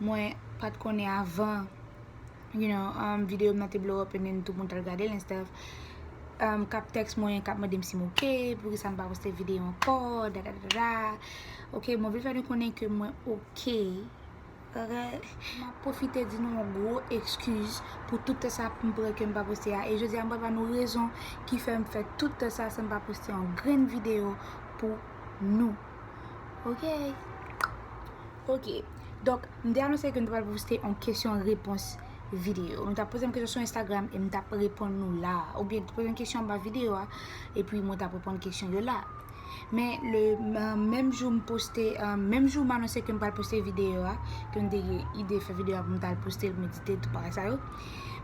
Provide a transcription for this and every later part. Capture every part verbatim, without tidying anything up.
mwen pa t konnen avan, you know, um, videyo m nan te blow up and then tout moun t al gade l and stuff. Um, k ap tèks mwen, k ap mande m si m oke, poukisa m pa poste videyo ankò, da da da da. Ok, mwen vle fè nou konnen ke mwen oke. Ok? M ap pwofite di nou yon gwo ekskiz pou tout tan sa m pran ke m pa poste a. E jodi a, m pral ba nou rezon ki fè m fè tout tan sa san m pa poste yon grenn videyo pou nou. Ok? Ok. Donk, m te anonse ke m t ap poste yon kesyon repons videyo. Nou t ap poze m kesyon sou Instagram e m t ap reponn nou la. Oubyen, t ap poze m kesyon anba videyo a, epi mwen t ap reponn kesyon yo la. Men, le, menm jou m poste, uh, menm jou m anonse ke m pral poste videyo a, ke m te gen ide fè videyo a pou m t al poste l, medite, tout bagay sa yo.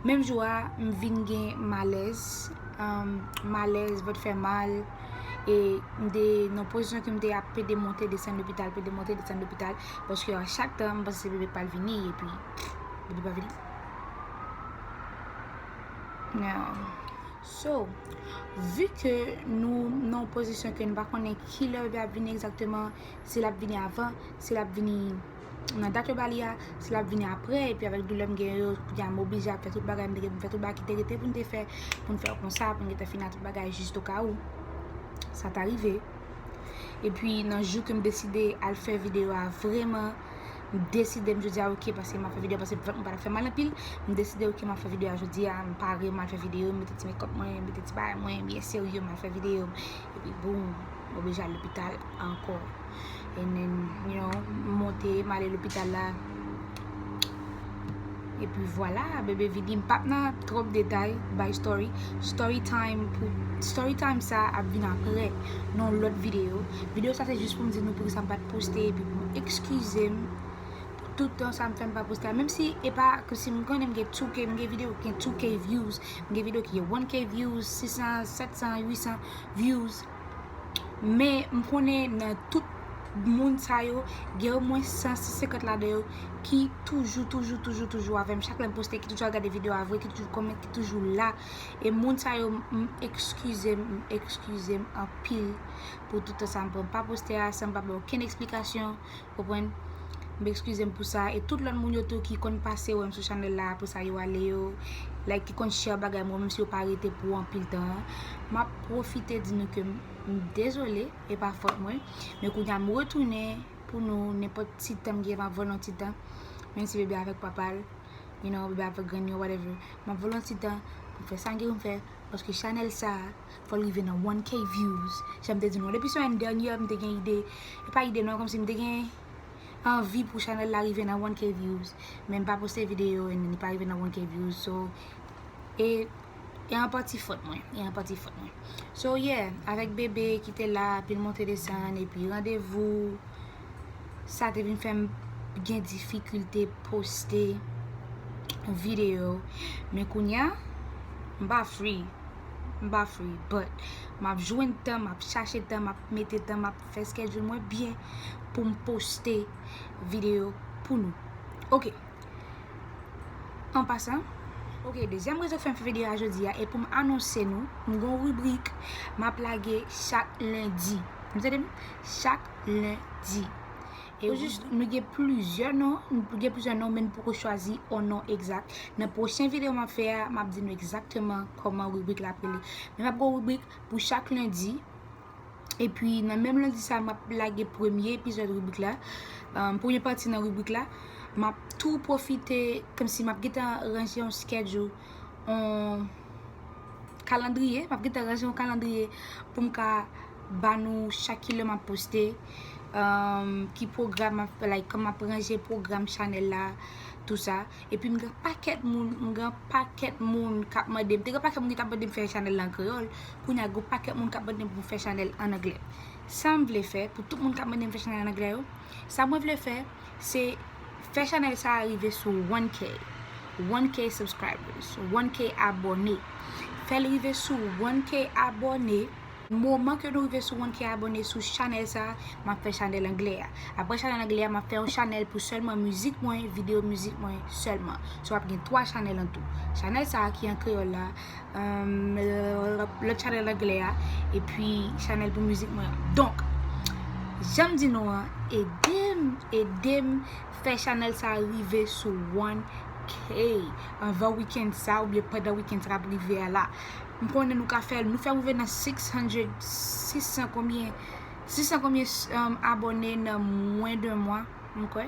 Menm jou a, m vin gen malèz, um, malèz, vant fè mal, e m te nan pozisyon ke m te ap pede monte desann lopital, pede monte desann lopital, paske a chak tan, m panse se bebe pral vini, epi bebe pa vini. Now, so, vi ke nou nan yon pozisyon ke nou pa konnen ki lè bebe ap vini egzakteman, si l ap vini avan, si l ap vini nan dat yo ba li a, si l ap vini apre, epi avèk doulè m gen yo, kounye a m oblije ap fè tout bagay m te gen pou m fè, tout bagay ki te rete pou n te fè, pou n fè konsa, pou n gentan fini ak tout bagay jis okawou sa ta rive. Epi nan jou ke m deside al fè videyo a vrèman, m deside m jodi a, ok, paske m ap fè videyo, paske vant mwen pa t ap fè mal anpil, m deside, ok, m ap fè videyo a jodi a, m pare, m al fè videyo, m mete ti mekòp mwen, m mete ti bagay mwen, byen serye, m al fè videyo. Epi boum, m oblije al lopital ankò. And then, you know, m monte, m ale lopital la. Epi vwala, bebe vini. M p ap nan twòp detay, bay story. Story time pou, story time sa ap vin apre, nan lòt videyo. Videyo sa se jis pou m di nou poukisa m pa t poste, epi pou m ekskize m pou tout tan sa m fè m pa poste a. Menm si e pa, ke si m konnen m gen two K, m gen videyo ki gen two K views, m gen videyo ki gen one K views, six cents, sept cents, huit cents views. Men m konnen nan tout moun sa yo, gen omwen san, san senkant ladan yo ki toujou, toujou, toujou, toujou avè m. Chak lè m poste, ki toujou ap gade videyo a vre, ki toujou kòmante, ki toujou la. E moun sa yo, m ekskize m, m ekskize m anpil pou tout tan sa m pran pa poste a, san m pa bay okenn eksplikasyon. Konprann? M ekskize m pou sa. E tout lòt moun yo tou ki konn pase wè m sou chanèl la, apre sa yo ale yo like, ki konn share bagay mwen, menm si yo pa rete pou anpil tan an. M ap pwofite di nou ke m, m dezole, e pa fòt mwen. Men kounye a m retounen pou nou, nenpòt ti tan m gen, m ap vòlè yon ti tan. Menm si bebe avèk papa l, you know, bebe avèk grann yo, whatever. M ap vòlè yon ti tan pou m fè sa m gen pou m fè, paske chanèl sa a, fò l rive nan one K views. Jan m te di nou, depi semèn dènyè, m te gen ide, e pa ide non, kòmsi m te gen anvi pou chanèl la rive nan one K views. Men m pa poste videyo, and then li pa rive nan one K views. So, e, e an pati fòt mwen. E an pati fòt mwen. So, yeah, avèk bebe ki te la, pil monte desann, epi randevou, sa te vin fè m gen difikilte poste videyo. Men kounye a, m pa free. M pa free, but m ap jwenn tan, m ap chache tan, m ap mete tan, m ap fè schedule mwen byen pou m poste videyo pou nou. Ok. An pasan, ok, dezyèm rezon k fè m fè videyo a jodi a, e pou m anonse nou, m gen yon ribrik m ap lage chak lendi. Nou tande m? Chak lendi. E ou jis, nou gen plizyè non, nou gen plizyè non, men nou poko chwazi yon non egzak. Nan pwochen videyo m ap fè a, m ap di nou egzakteman kòman ribrik la ap rele. Men m ap gen yon ribrik pou chak lendi. Epi nan menm lendi sa, m ap lage premye epizòd ribrik la, um, premye pati nan ribrik la. M ap tou pwofite, kòmsi m ap gentan ranje yon schedule, yon kalandriye, m ap gentan ranje yon kalandriye pou m ka ba nou chak kilè m ap poste, um, ki pwogram m ap fè, like, kòman m ap ranje pwogram chanèl la, tou sa. Epi m gen pakèt moun, m gen pakèt moun k ap mande m. Te gen pakèt moun ki t ap mande m fè chanèl la an kreyòl. Kounye a, gen pakèt moun k ap mande m pou m fè chanèl an anglè. Sa m vle fè, pou tout moun k ap mande m fè chanèl an anglè yo, sa mwen vle fè, se fè chanèl sa a rive sou one K. One K subscribers, one K abòne. Fè l rive sou one K abòne. Moman ke nou rive sou one K abòne sou chanèl sa a, m ap fè chanèl anglè a. Apre chanèl anglè a, m ap fè yon chanèl pou sèlman mizik mwen, videyo mizik mwen sèlman. So, w ap gen twa chanèl an tou. Chanèl sa a ki an kreyòl la, um, lòt chanèl anglè a, epi chanèl pou mizik mwen an. Donk, jan m di nou an, ede m, ede m fè chanèl sa a rive sou one K anvan wikenn sa a, oubyen pandan wikenn sa k ap rive a la. M konnen nou ka fè l, nou fè rive nan six hundred, six cents konbyen, six cents konbyen, um, abòne nan mwen de mwa, m kwè.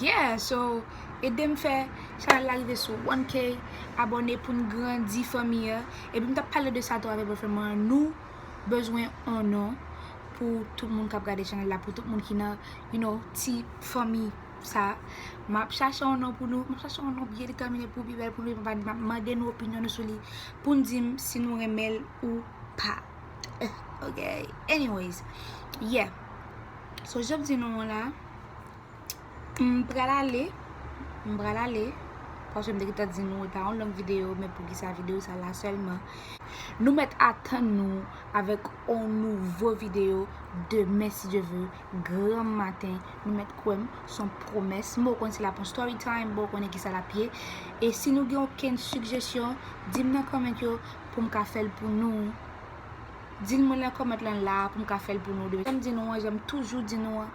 Yeah, so, ede m fè chanèl la rive sou one K abòne pou n grandi fanmi an. Epi m t ap pale de sa tou avèk bòyfriend mwen an. Nou bezwen yon non pou tout moun k ap gade chanèl la, pou tout moun ki nan, you know, ti fanmi sa. M ap chache yon non pou nou, m ap chache yon non byen detèmine pou pi bèl pou nou, m ap mande nou opinyon nou sou li, pou n di m si nou renmen l ou pa. Ok, anyways, yeah. So, jan m di nou an la, m pral ale, m pral ale, paske m te gentan di nou e pa yon long videyo, men poukisa videyo sa la sèlman. Nou mèt atann nou avèk yon nouvo videyo demen, si Dye vle, granm maten. Nou mèt kwè m, se yon pwomès. M ba w konn se la pou story time, m ba w konnen kisa l ap ye. E si nou gen okenn sijesyon, di m nan comment yo pou m ka fè l pou nou. Di l mwen nan comment lan la pou m ka fè l pou nou. Depi jan m di nou an, jan m toujou di nou an,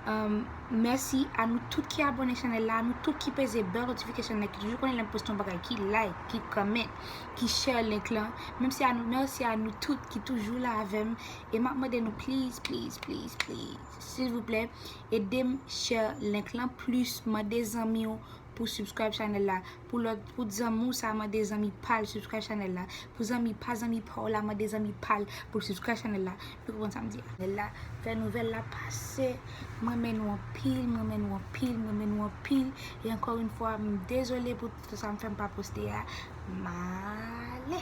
um, mèsi a nou tout ki abòne chanèl la, a nou tout ki peze bèl notification nan, ki toujou konnen lè m poste yon bagay, ki like, ki comment, ki share link lan. Menm si a nou, mèsi a nou tout ki toujou la avè m. E m ap mande nou, please, please, please, please, silvouplè, ede m share link lan plis, mande zanmi w pou subscribe chanèl la. Pou lòt, pou zanmi w sa, mande zanmi pa l subscribe chanèl la. Pou zanmi pa zanmi pa w la, mande zanmi pa l pou l subscribe chanèl la. Nou konprann sa m di a. Chanèl la, fè nouvèl la pase. M renmen nou anpil, m renmen nou anpil, m renmen nou anpil. E ankò yon fwa, m dezole pou tout sa m fè m pa poste a. M ale.